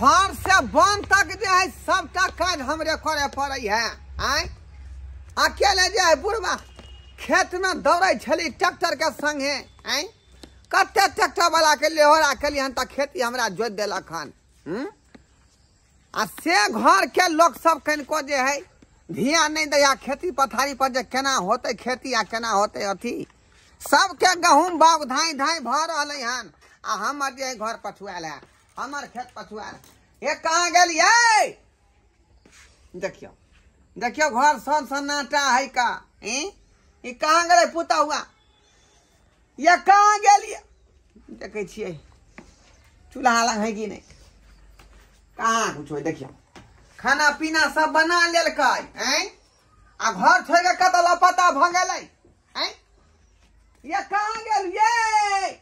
घर से बन तक जे है सबटा काज हमरे करे पड़ै है। आय अकेले जे है बुढ़वा खेत में दौड़ै छली ट्रैक्टर के संगे। आय कते ट्रैक्टर वाला के लेहोरा केली हन त खेती हमरा जोति देलक हन। आ से घर के लोग सब कनिको जे है ध्यान नहीं दैया खेती पथारी पर जे केना होते खेती आ केना होते अथी। सबके गहूम बाग धाई धाई भऽ रहलै हन आ हमर जे घर पछुआल है, हमर खेत पछुआल। ये कहाँ गेलियै? देखियौ देखियौ घर सन सन्नाटा है का। ई कहाँ गेलै पुता हुआ? ये कहाँ गेलियै? देखै छियै चूल्हा लग है कि नहीं, कहाँ कुछ हो। देखियौ खाना पीना सब बना लेलकै। आ घर छोड़ के कतऽ लापता भऽ गेलै। ये कहाँ गेलियै?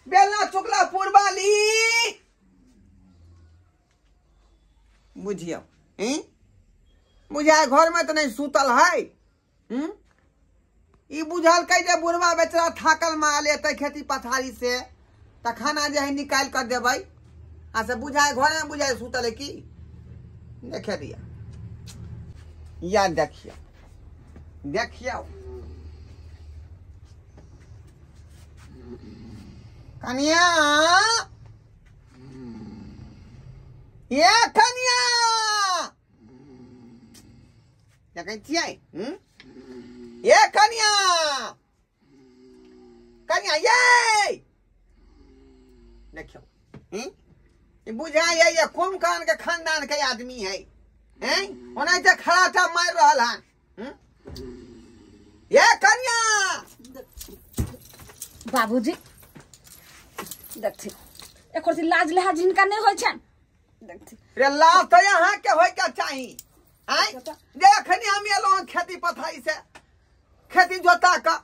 बेलना चुकला पुरबाली बुझियौ। बुझाय घर में तो नहीं सुतल है। ई बुझलकै जे बुढ़वा बेचारा थाकल माल एतै खेती पथारी से तऽ खाना जे है निकालि कऽ देबै। आ से बुझाय घर में बुझाय सुतल है की। देखे दिया या देखियौ देखियौ कनिया, ये कनिया देखै छियै? ये कनिया कनिया ये देखियौ। बुझाय ये कुंभकर्ण के खानदान के आदमी है। ओनाहिते खराटा मारि रहल हन। ये कनिया बाबूजी देखथिन एको लाज लिहाज हिनका नहि होइ छनि। देखथिन रे लाज तऽ अहाँ के होइ के चाही। आँय जे अखनी हम एलहुँ हन खेती पथारी से खेती जोता कऽ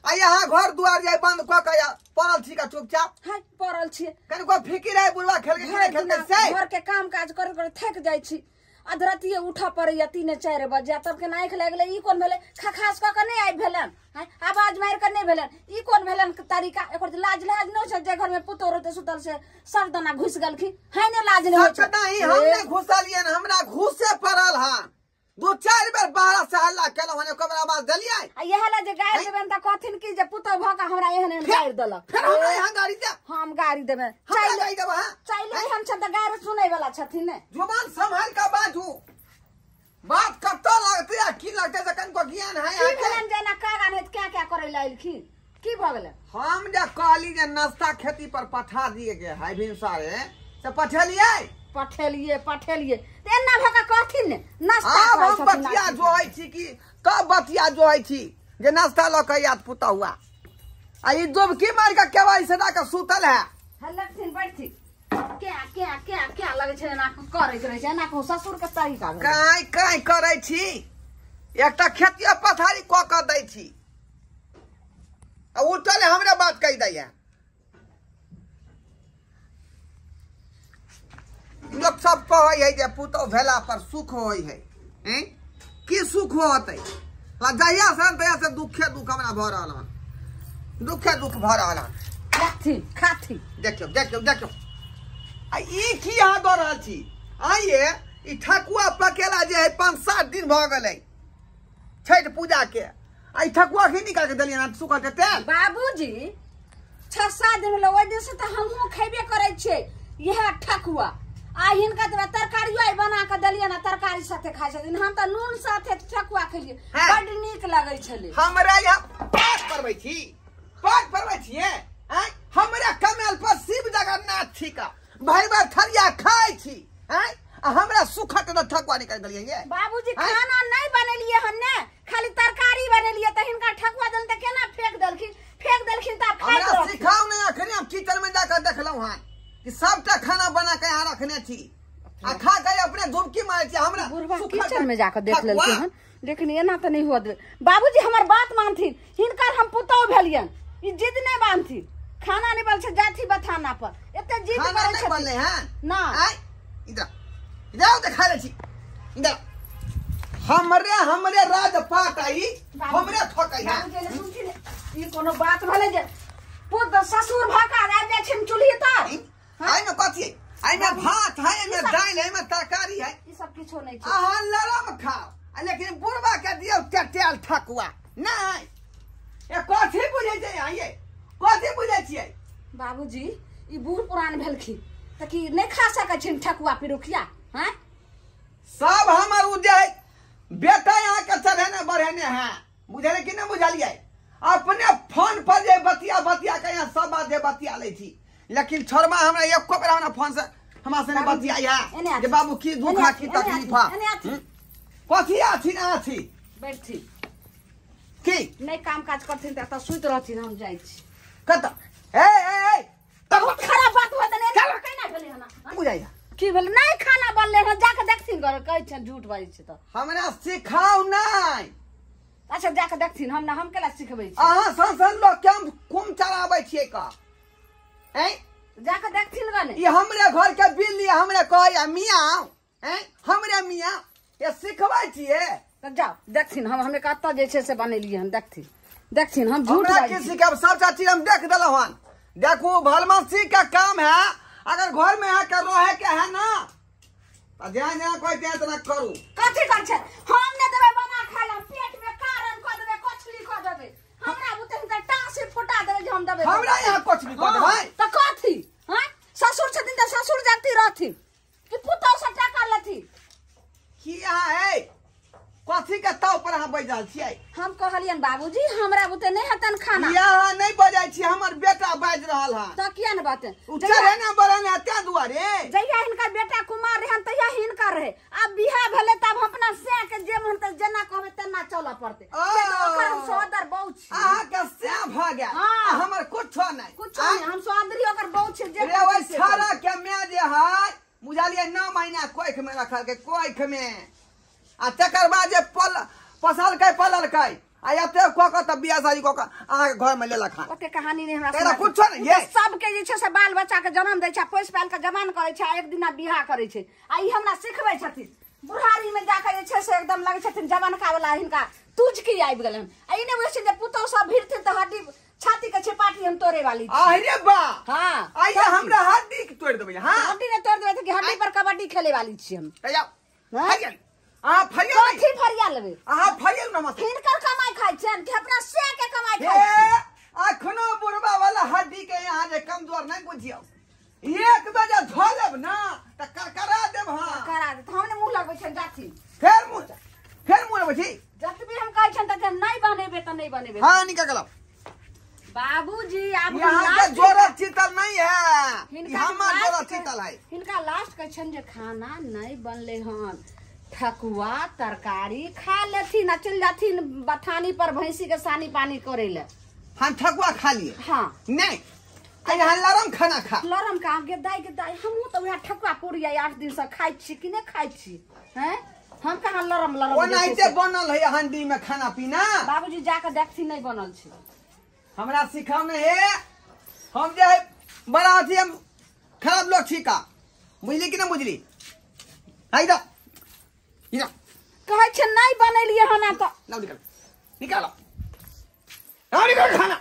आ यहाँ घर दुआर जाय बंद कऽ के पड़ल छी का चुपचाप। हाय पड़ल छी। कनिको फिकिर है बुढ़वा खेल के खेल के से घर के काम काज करैत करैत थाकि जाइ छी। अधरतिये उठऽ पड़ैया 3-4 बजे तब के आँखि लागि गेलै। ई कोन भेलै? खखास कऽ के नहि आबि भेलनि, आवाज मारि कऽ नहि भेलनि। ई कोन भेलनि तरीका? एकर लाज लिहाज नहि होइ छै। जे घर में पुतोह रहतै सुतल से सरदाना घुसि गेलखिन है ने, लाज नहि होइ छै। नहीं हम नहि घुसलियनि, हमरा घुसे पड़ल हन। 2-4 बेर बाहर से हल्ला केलहुँ हन, ओकर आवाज देलियै। आ इएह लए जे गारि देबनि तऽ कहथिन कि जे पुतोह भऽ कऽ हमरा एहन एहन गारि देलक। फेर हमरा यहाँ गारि दे? हम गारि देबै। चाइले एहन छनि तऽ गारि सुनै वाला छथिन ने। जुबान सम्हारि कऽ बाजू, बात कतऽ लगतै आ की लगतै से कनिको ज्ञान है की भेलनि? जेना कागा नहि क्या क्या करै लए एलखिन, की भऽ गेलै? हम जे कहली जे नाश्ता खेती पर पठा दिए के है भिनसरे से पठेलियै? पठेलियै पठेलियै तऽ एना भऽ कऽ कहथिन ने नाश्ता। आब हम बतिया जोहै छी कि कब बतिया जोहै छी जे नाश्ता लऽ कऽ याद पुता हुआ। आ ई दुबकी मारि कऽ केवाड़ी से दऽ कऽ सुतल है। लगथिन बैठथिन क्या क्या क्या क्या लगै छै एना करैत रहै छै। एना कहू ससुर के तरीका काँय काँय करै छी। एकटा खेतिया पथारी कऽ कऽ दै छी आ उठल हमरे बात कहि दैया। लोक सब कहै है जे पुतोह भेला पर सुख होइ है। की सुख होतै? जहिया से तहिया से दुखे दुख हमरा भऽ रहल हन, दुखे दुख भऽ रहल हन। खाथिन खाथिन देखियौ देखियौ देखियौ आ ई की अहाँ दऽ रहल छी? आइये ई ठकुआ पकेला जे है 5-7 दिन भऽ गेलै छठि पूजा के। आ ई ठकुआ की निकालि के देलियै हन सुखल के तेल? बाबूजी 6-7 दिन भेलै, ओहि दिन से तऽ हमहूँ खेबे करै छियै इएह ठकुआ। आ हिनका तऽ तरकारियो आइ बना कऽ देलियै ने, तरकारी साथे खाइ छथिन। हम तऽ नून साथे ठकुआ खेलियै, बड नीक लगै छलै। हमरा यहाँ पाठ पढ़बै छी, पाठ पढ़बै छियै। हमरा कमेल पर शिव जगन्नाथ छी का भरि भरि थरिया खाइ छी। आ हमरा सुखत ठकुआ निकालि देलियै। बाबूजी खाना नहि बनेलियै हन ने, खाली तरकारी बनेलियै तऽ हिनका ठकुआ देलनि तऽ केना फेक देलखिन? फेक देलखिन तऽ आब खाइत हमरा सिखाउ नहि। अखने हम किचन में जाकऽ देखलहुँ हन कि सबटा खाना बना के यहाँ रखने छी आ खा के अपने डुबकी मारै छी। हमरा बुढ़वा किचन में जाकऽ देख लेलखिन हन, लेकिन एना तऽ नहि हुअ देबै। बाबूजी हमर बात मानथिन, हिनकर हम पुतोह भेलियनि, ई जिद नहि बान्हथिन। खाना नहि बनल छै जाथि बथाना पर एते जिद करै छथिन। बनलै हन ना? इधर इधर आओ देखा दै छी। इधर हमरे हमरे राजपाट आई हमरे ठकै है। बाबूजी सुनथिन, ई कोनो बात भेलै जे पुत ससुर भऽ कऽ आबि जाइ छनि चूल्ही तर? आइ ने कथी कथी एहिमे भात है, एहिमे दालि है, एहिमे तरकारी है, ई सब किछो नहीं छै। अहाँ लरम खाओ लेकिन बुढ़वा के दियौ टेटेल ठकुआ नहीं। ए कथी बुझै छै अहाँ? कथी बुझै छियै बाबूजी? ई बूढ़ पुरान भेलखिन तऽ की नहीं खा सकै छिन ठकुआ पिरुकिया? हैं सब हमर उ जे बेटा यहाँ के चढ़ेने बढ़ेने है, बुझलियै कि नहीं बुझलियै? अपने फोन पर जे बतिया बतिया के यहाँ सब बात जे बतिया लै छी, लेकिन छोड़मा हमरा एको बेर हमरा फोन से हमरा से नहीं बतिया है जे बाबू की दुख है की तकलीफ है। कथी आथी ना आथी बैठथी की नहीं काम काज करथिन त एतऽ सुति रहथिन, हम जाइ छी कतऽ। ए ए ए बहुत खराब बात होत ने, केना भेलै हन बुझाइया की भेलै? नहीं खाना बनलै हन, जाके देखथिन घर, कहै छन झूठ बाजै छै तऽ हमरा सिखाउ नहीं। अच्छा जाके देखथिन, हम ना हम केला सिखबै छी? अहाँ सन सन लोक के हम कुम चलाबै छियै का? हैं जाके देखथिन गने ई हमरे घर के बिल्ली हमरे कहैया मियाँ, हैं हमरे मियाँ, ये सिखबै छियै। तब जाओ देखथिन, हम हमे कतऽ जे छै से बनेलियै हन, देखथिन देखथिन हम झूठ हमरा की सिखाब? सबटा चीज हम देख देलहुँ हन। देखू भलमसी का काम है, अगर घर में आके रहे के है ना तो ध्यान ध्यान कोई ध्यान ना करू। कथी कर छै? हम ने देबै बना खाय ला, पेट में कारण क देबै, कछली क देबै, हमरा बुते हिनकर टाँसी फुटा देबै जे हम देबै। हमरा यहाँ कछली क देबै त कथी? हां ससुर छथिन त ससुर जाती रहथिन कि पुतौ से टाका लथिन? की अहाँ है कथी के ताव पर अहाँ बैठ रहल छियै? हम कहलियन बाबूजी हमरा बुते नहीं हेतन खाना। यहाँ नहीं बजै छी, हमर बेटा बाजि रहल हन। त किया ने बात चढ़े ने बढ़े ने तें दुआरे। जहिया हिनकर बेटा कुमार रहन तहिया हिनकर रहे, आब बियाह भेलै तब हम अपना से के जे मन त जेना कहबै तेना चलऽ पड़तै। ओकर हम सोदर बहु छी। अहाँ के से भ गेल, हमर कुछो नहीं, कुछो नहीं, हम सोदरी ओकर बहु छी। जे रे ओइ छाड़ा के my जे है बुझलियै 9 महीना कोख में रखलकै, कोख में, आ तकर बाद जे पल पसलकै पललकै आ एते कऽ कऽ तब बियाह शादी कऽ कऽ अहाँके घर में लेलक हन। ओते कहानी नहीं हमरा तेरा कुछो नहीं ये सबके जे छै से बाल बच्चा के जन्म दै छै, पोसि पालि के जवान करै छै, एक दिना बियाह करै छै। आ ई हमरा सिखबै छथिन बुढ़ारी में जाके जे छै से एकदम लगै छथिन जवानका वाला, हिनका तुझकी आबि गेलै हन। आ ई नहि बुझै छै जे पुतहु सब भिड़थिन तऽ हड्डी छाती के छिपाटी हम तोड़े वाली छी। अरे बा हां आइए हमरा हड्डी के तोड़ देबै। हां हड्डी ने तोड़ देबै कि हड्डी पर कबड्डी खेले वाली छी हम। जाओ अहाँ फरिया कथी फरिया लेबै? अहाँ फरिया न मत हिनकर कमाई खाइ छियन कि अपना से के कमाई खाइ छी? अखनो बुढ़वा वाला हड्डी के यहाँ जे कमजोर नहीं बुझियौ, एक बजे धो लेब ना त करकरा देब। हां करा देब, हम ने मुंह लगबै छियन जाथिन। फेर मुंह लगबै छी? जतबी हम कहै छियन त नहीं बनेबै त नहीं बनेबै। हां निकल गेलौ बाबूजी। आब यहाँ के जोरत चीतल नहीं है, हमर जोरत चीतल है। हिनका लास्ट कहै छियन जे खाना नहीं बनले हन, ठकुआ तरकारी खा लेथिन आ चलि जाथिन बथानी पर भैंसी के सानी पानी करे ले। हम ठकुआ खा लिए? हाँ नहीं, यहाँ लरम खाना खा। लरम का गे दाई के दाई, हमहूँ तऽ वएह ठकुआ पूरी 8 दिन से खाइ छी कि नहीं खाइ छी? हैं हम कहाँ लरम लरम ओनाहिते बनल है हंडी में खाना पीना। बाबूजी जाके देखथिन नहीं बनल छै। हमरा सिखाउ नहीं है, हम जे है बड़ा अथी हम खराब लोग छी का, बुझली कि नहीं बुझली? है इधर कहै छै नहीं बनेलियै हन त लाउ निकाल निकालो, लाउ निकाल खाना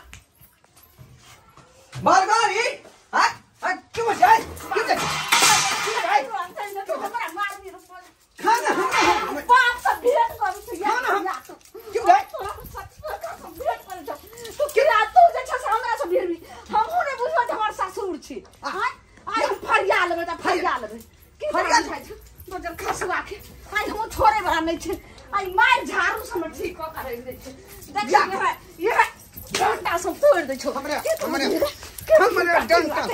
बर्गर ही। हां क्यों जाए क्यों जाए खाना? हम बाप से भेंट करू छी खाना हम क्यों जाए भेंट करू छी तू किरा तू जे छै से हमरा से भिड़बी, हमहूँ नहि बुझबै जे हमर सासुर छी। हां आइ हम फरिया लेबै त फरिया लेबै की फरिया छै दोजर खसुआ के। आइ हम छोड़े वाला नहीं छै, आइ मार झाड़ू से हम ठीक क के रखि दै छै। देखियौ ये डंडा सब तोड़ दै छौ हमरे हमरे हमरे डंडा से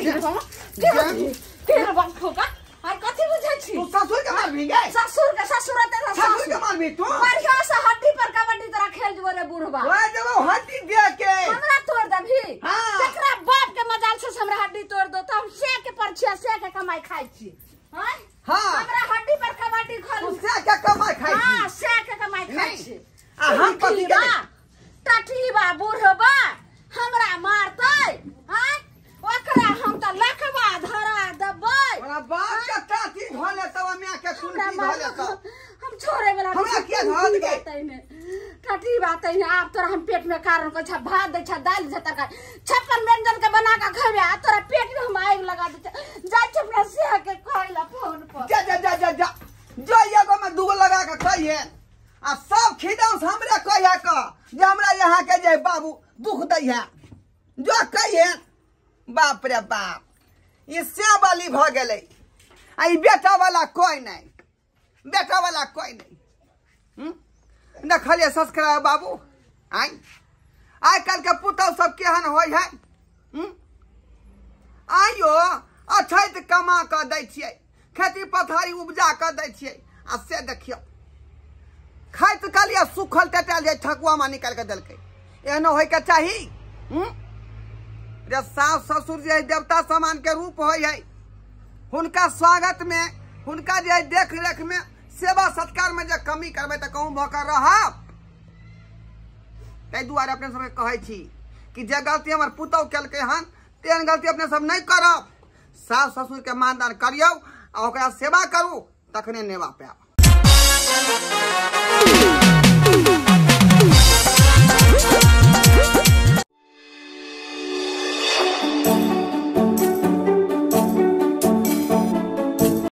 के बंखो का। आइ कथी बुझै छी? तू ससुर के मारबी गे? ससुर के ससुर ते ससुर के मारबी तू? बढ़िया से हड्डी पर कबड्डी तोरा खेल जबो रे बुढ़बा। ओए देबो हड्डी दे के हमरा तोड़ देबी? हां जकरा बाप के मजाल छै से हमरा हड्डी तोड़ दो त हम से के पर छियै, से के कमाई खाइ छी। हां हां हमरा हड्डी पर कबड्डी खेल तू से के कमाई खाइ छी? हां से के कमाई खाइ छी। आ हम कथी के टटीबा बुढ़बा हमरा मारतै? हां ओकरा हम त लखबा धरा देबै। ओरा बाप के टाटी धोले तब माय के कुंती धोले त हम छोड़े वाला हमरा किया धो देबै? टटी बात है आब तोरा हम पेट में कारण को छ भात दै छ दाल दै छ तरकारी 56 व्यंजन के बना के खैबे आ तोरा पेट में हम आग लगा दै छ। जाइ छ अपना से कहिया क जे हमरा यहाँ के जे बाबू दुख दै है जो कहिए। बाप रे बाप, ई से वाली भऽ गेलै आ ई बेटा वाला कोई नहीं, बेटा वाला कोई नहीं। देखलिए सब्सक्राइब बाबू, आइ आइ काल्हि के पुतहु सब केहन होइ है। आइयो अछैत कमा कऽ दै छियै, खेती पथारी उपजा कऽ दै छियै, आ से देखियौ खाइत कहलियै सुखल टेटायल जे ठकुआ में निकालि कऽ देलकै। एहनो होइके चाही। रे सास ससुर जे देवता समान के रूप होइ है, हुनका स्वागत में, हुनका जे देख रेख में, सेवा सत्कार में जे कमी करबै तऽ कहूँ भऽ कऽ रहब। ताहि दुआरे अपने सबके कहै छी कि जे गलती हमर पुतहु केलकै हन तेहन गलती अपने सब नहि करब। सास ससुर के मानदान करियौ आ ओकरा सेवा करू, तखने नेवा पायब।